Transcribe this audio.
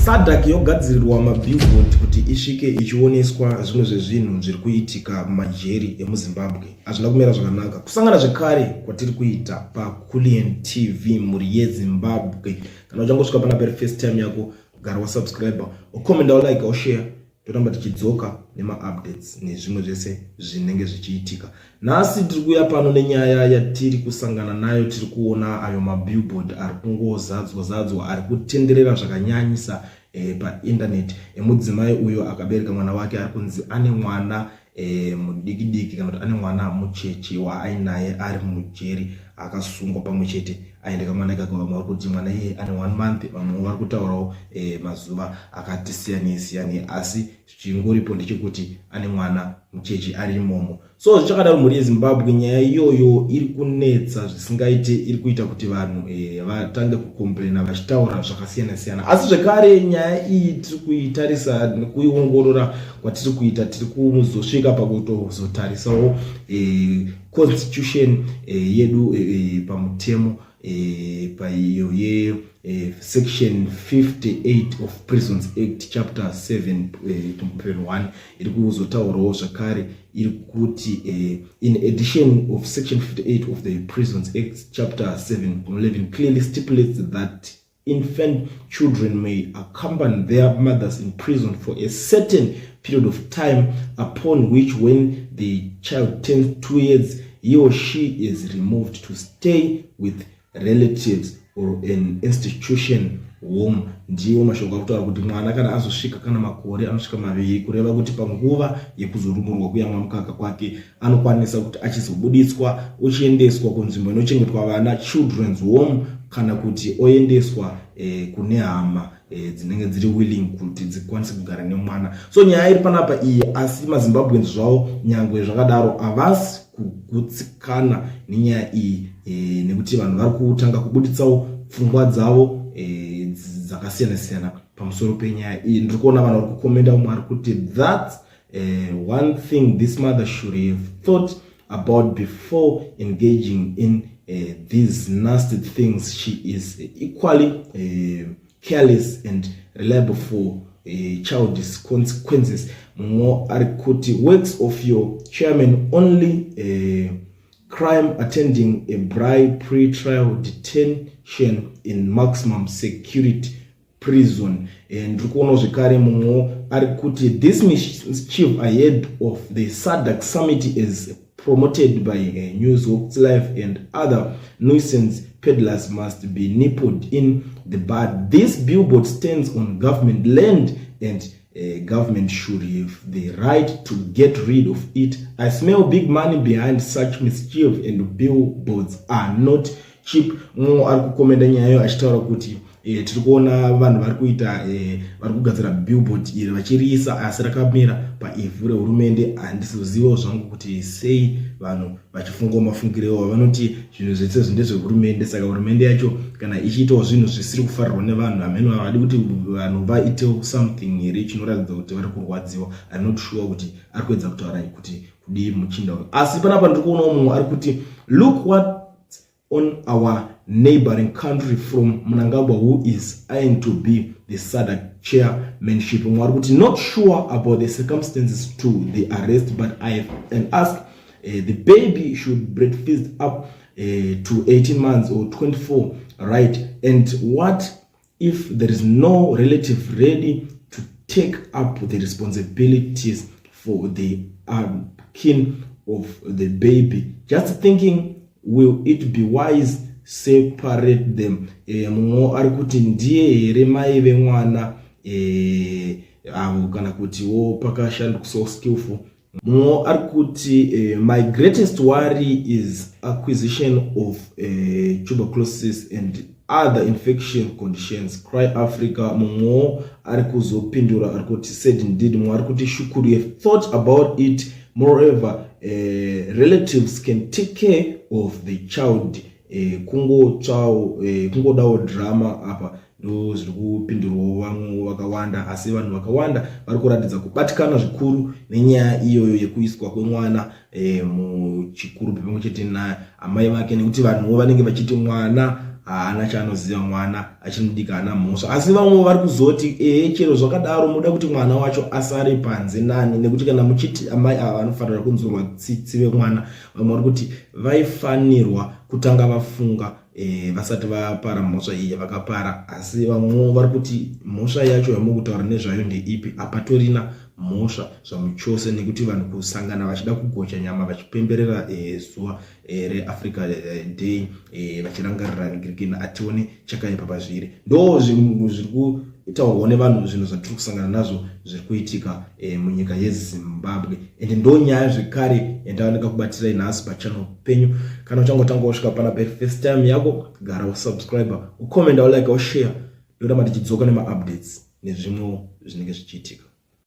SADC yogadzirirwa mabillboard kuti isvike ichioneswa zvimwe zvezvinhu zviri kuitika mumajeri emuZimbabwe. Hazvina kumira zvakanaka. Kusangana zvekare kwatiri kuita paCulian TV, mhuri yeZimbabwe. Kana uchangosvika panapa iri first time yako, gara wasubscribe, ucomment, ulike, ushare. Toramba tichidzoka nemaupdates nezvimwe zvese zvinenge zvichiitika. Nhasi tiri kuuya pano nenyaya yatiri kusangana nayo. Tiri kuona ayo mabillboard ari kungozadzwa zadzwa, ari kutenderera zvakanyanyisa paindaneti, emudzimai uyo akabereka mwana wake, ari kunzi ane mwana mudiki diki, kana kuti ane mwana mucheche waainaye ari mujeri, akasungwa pamwe chete aende kamwana ikako. Vamwe vari kuti mwana iye ane one month, vamwe vari kutaurawo mazuva akati siyanei siyanei, asi chingoripo ndechekuti ane mwana mucheche ari imomo. So zvichakadaro, mhuri yeZimbabwe, nyaya iyoyo iri kunetsa zvisingaite, iri kuita kuti vanhu vatange kucomplaina vachitaura zvakasiyana siyana. Asi zvekare nyaya iyi tiri kuitarisa nekuiongorora kwatiri kuita, tiri kuzosvika pakutozotarisawo constitution yedu pamutemo, paiyo ye section 58 of Prisons Act, chapter 7.1, iri kuzotaurawo zvakare, iri kuti in addition of section 58 of the Prisons Act, chapter 7.11 clearly stipulates that infant children may accompany their mothers in prison for a certain period of time, upon which, when the child turns 2 years, he or she is removed to stay with relatives or an institution home. Ndiwo mashoko akutaura kuti mwana kana azosvika kana makore anosvika 2, kureva kuti panguva yekuzorumurwa kuyamwa mukaka kwake, anokwanisa kuti achizobuditswa uchiendeswa kunzvimbo inochengetwa vana, children's home, kana kuti oendeswa kune hama dzinenge dziri willing kuti dzikwanise kugara nemwana. So nyaya iri panapa iyi, asi maZimbabweans zvavo, nyangwe zvakadaro, havasi kugutsikana nenyaya iyi, nekuti vanhu vari kutanga kubuditsawo pfungwa dzavo dzakasiyana siyana pamusoro penyaya iyi. Ndiri kuona vanhu vari kucommenta. Umwe ari kuti, "That one thing this mother should have thought about before engaging in these nasty things. She is equally careless and reliable for childish consequences." Mumwe ari kuti, "Works of your chairman, only crime attending a bribe pre-trial detention in maximum security prison." Ndiri kuonawo zvekare mumwewo ari kuti, "This mischief ahead of the SADC summit is promoted by News Live and other nuisance peddlers must be nippled in the bud. This billboard stands on government land and government should have the right to get rid of it. I smell big money behind such mischief, and billboards are not cheap." Mumwe ari kucommenta nyayayo achitaura kuti tiri kuona vanhu vari kuita vari kugadzira billboard iri vachiriisa, asi rakamira paivhu rehurumende. Handisizivawo zvangu kuti sei vanhu vachifungawo mafungirewo vanoti zvinhu zvese ndezvehurumende. Saka hurumende yacho kana ichiitawo zvinhu zvisiri kufarirwa nevanhu, hameno havadi kuti vanhu vaitewo something here chinoratidza kuti vari kurwadziwa. I'm not sure kuti ari kuedza kutaura kuti kudii muchinda uyu. Asi panapa ndiri kuonawo mumwe ari kuti, "Look what on our neighboring country from Mnangagwa, who is eyeing to be the SADC chairmanship." Mumwe ari kuti, "Not sure about the circumstances to the arrest, but I have and ask the baby should breastfeed up to 18 months or 24, right? And what if there is no relative ready to take up the responsibilities for the kin of the baby? Just thinking, will it be wise separate them?" Mumwe ari kuti, "Ndiye here mai vemwana avo, kana kutiwo pakashandiswa skillful?" Mumwe ari kuti, "My greatest worry is acquisition of tuberculosis and other infection conditions. Cry Africa." Mumwewo ari kuzopindura ari kuti, "Said indeed." Mumwe ari kuti, "Should have thought about it. Moreover, relatives can take care of the child. Kungotsvawo, kungodawo drama apa." Ndo zviri kupindurwawo vamwe vakawanda, asi vanhu vakawanda vari kuratidza kubatikana zvikuru nenyaya iyoyo yekuiswa kwemwana muchikurubi pamwe chete naamai vake, nekuti vanhuwo vanenge vachiti mwana haana chaanoziva, mwana achiri mudiki, haana mhosva. Asi vamwe vari kuzoti ehe, chero zvakadaro, muda kuti mwana wacho asare panze nani? Nekuti kana muchiti amai ava vanofanira kunzurwa tsitsi vemwana, vamwe vari kuti vaifanirwa kutanga vafunga vasati vapara mhosva iyi yavakapara. Asi vamwewo vari kuti mhosva yacho yamuri kutaura nezvayo ndeipi? Hapatorina mhosva zvamuchose, nekuti vanhu kusangana vachida kugocha nyama vachipemberera zuva reAfrica Day, vachirangarira Girikina, atione chakaipa pazviri. Ndo zviri kutaurwawo nevanhu, zvinhu zvatiri kusangana nazvo zviri kuitika munyika yeZimbabwe. Ende ndo nyaya zvekare yandaoneka kubatirai nhasi pachannel penyu. Kana uchangotanga wasvika pana first time yako, gara usubscribe, ucomment, ulike, ushare. Ndoramba tichidzoka nemaupdates nezvimwewo zvinenge zvichiitika.